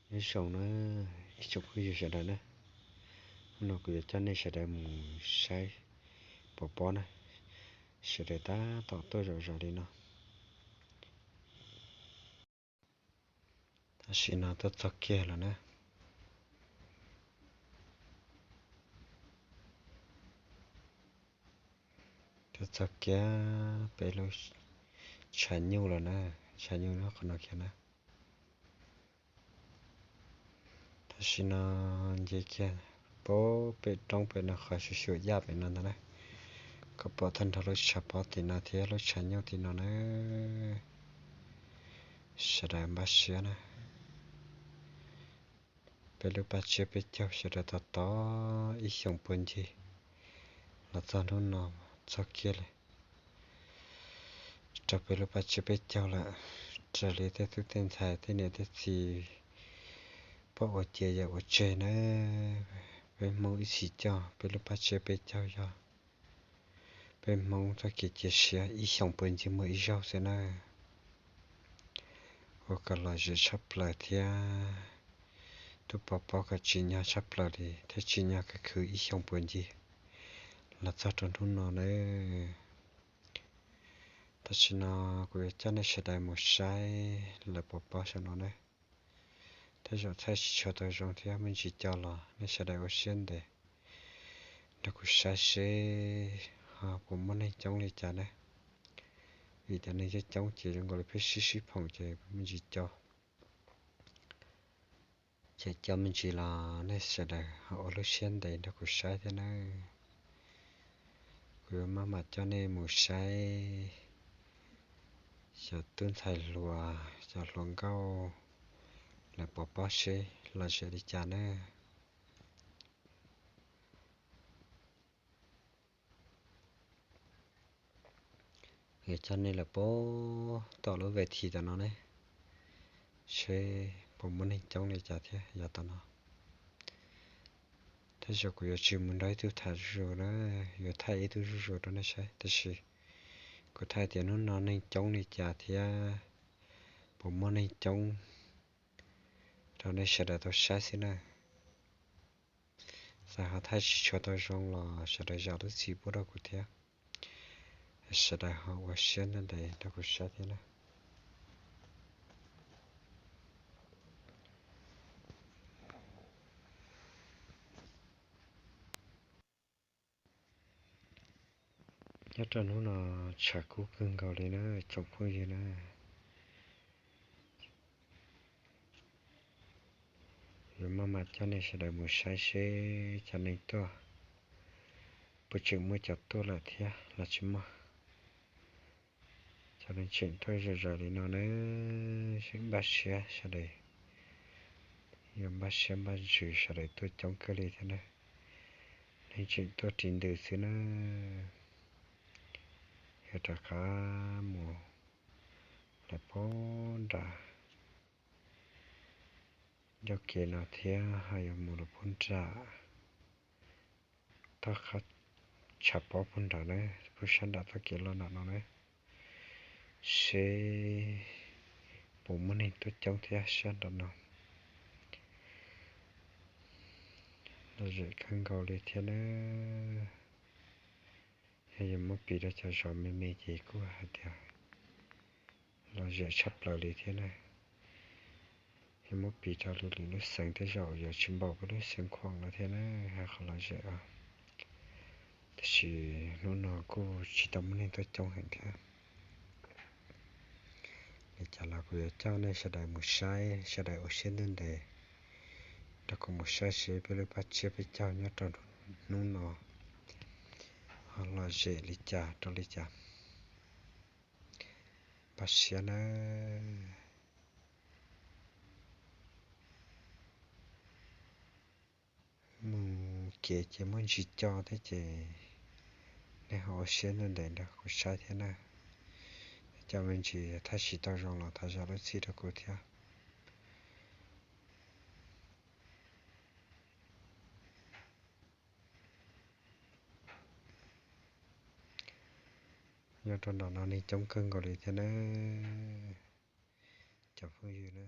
Nyob zoo na ib tsoom phooj ywg sawv daws na, hnub no kuv yuav coj nej sawv daws mus saib pov pob na, sawv daws tab tom tuaj zom zaws li no. Tam sim no tuaj txog kiag lawm na. Tuaj txog kiag peb lub tshav nyuj lawm na, tshav nyuj nyob qhov no kiag na. Tam sim no nce kiag pem roob pem no qhov xyuam xyuam yaj pem no ntag na, kom pom tag nrho lub tshav pob tim no thiab lub tshav nyuj tim no na. Sawv daws npaj siab na. Peb lub paj tsiab peb caug sawv daws tos tos ib xyoos puag ncig los txog hnub no txog kiag li rau peb lub paj tsiab peb caug lawm. Raws li tej tub tej ntxhais tej niam tej txiv pom ua ciav yam ua tseg na, peb Hmoob ib txhis coj peb lub paj tsiab peb caug yog peb Hmoob txoj kev cia siab ib xyoos puag ncig muaj ib zaug xwb na. Ua kom lom zem tshaj plaws thiab tub pov pob kom tsim nyog tshaj plaws li thiab tsim nyog khwv khwv ib xyoos puag ncig los txog rau hnub no na. Tam sim no kuv yuav coj nej sawv daws mus saib lawv pov pob saum no na. Tej zaum thaij tsis tshua tau zoo thiab me ntsis co los nej sawv daws ua siab ntev nrog kuv saib seb ho puas muaj neeg coob li cas na. Vim tias neeg coob coob ces zoo nkaus li pheej sib sib phoom ces me ntsis co. Ces co me ntsis los nej sawv daws ho ua lub siab ntev nrog kuv saib thiab na. Kuv yuav maj mam coj nej mus saib cov tub ntxhais hluas cov hluas nkauj lawv pov pob seb lom zem li cas na. Yuav coj nej lawm puag tom lub ves thi tom no ne, seb puas muaj neeg coob li cas thiab yav tom no. Tej zaum kuv yuav tsis mus nrog ib tug tham zuj zus na, yuav thaij ib tug zuj zus rau nej saib, tab sis kuv thaij tias hnub no neeg coob li cas thiab puas muaj neeg coob rau nej sawv daws tau saib xwb na. Txawm ho thaij tsis tshua tau zoo los sawv daws zam lub txim pub rau kuv thiab. Sawv daws ho ua siab ntev ntev nrog kuv saib thiab na. Nyob rau hnub no tshav kub kawg nkaus li na tsoom phooj ywg na. Yuav maj mam coj nej sawv daws mus saib seb cov neeg tuaj puas tseem muaj cov tuaj lawm thiab los tsis muaj. Cov neeg tseem tuaj zom zaws li no na, seb npaj siab sawv daws, yuav npaj siab npaj ntsws sawv daws tuaj coob kawg li thiab na. Neeg tseem tuaj ris ntws xwb na. Yuav rov qab mus lawm puag nram ncauj kev no thiab ho yuav mus lawm puag nram toj qab tshav pob puag nrad na, puag sab nram txoj kev loj nram no na, seb puas muaj neeg tuaj coob thiab sab nram no. Lom zem kawg nkaus li thiab na. Yog yuav muab piv rau cov zos me me ces kuj hais tias lom zem tshaj plaws li thiab na. Yog muab piv rau lwm lub xeev tej zaum yuav tsis npaum peb lub xeev Khuam no thiab na, hais qhov lom zem os. Tab sis hnub no kuj tsis tau muaj neeg tuaj coob heev thiab. Li cas los kuv yuav coj nej sawv daws mus saib, sawv daws ua siab ntev ntev nrog kuv mus saib seb peb lub paj tsiab peb caug nyob rau hnub no ho lom zem li cas rau li cas. Npaj siab nawb. Mus kev ces muaj ntsis co thiab ces nej ho ua siab ntev ntev nrog kuv saib thiab na. Cov me ntsis thaij tsis tau zoo los thov zam lub txim rau kuv thiab. Nyob rau nram no neeg coob kawg nkaus li thiab na, cov phooj ywg na.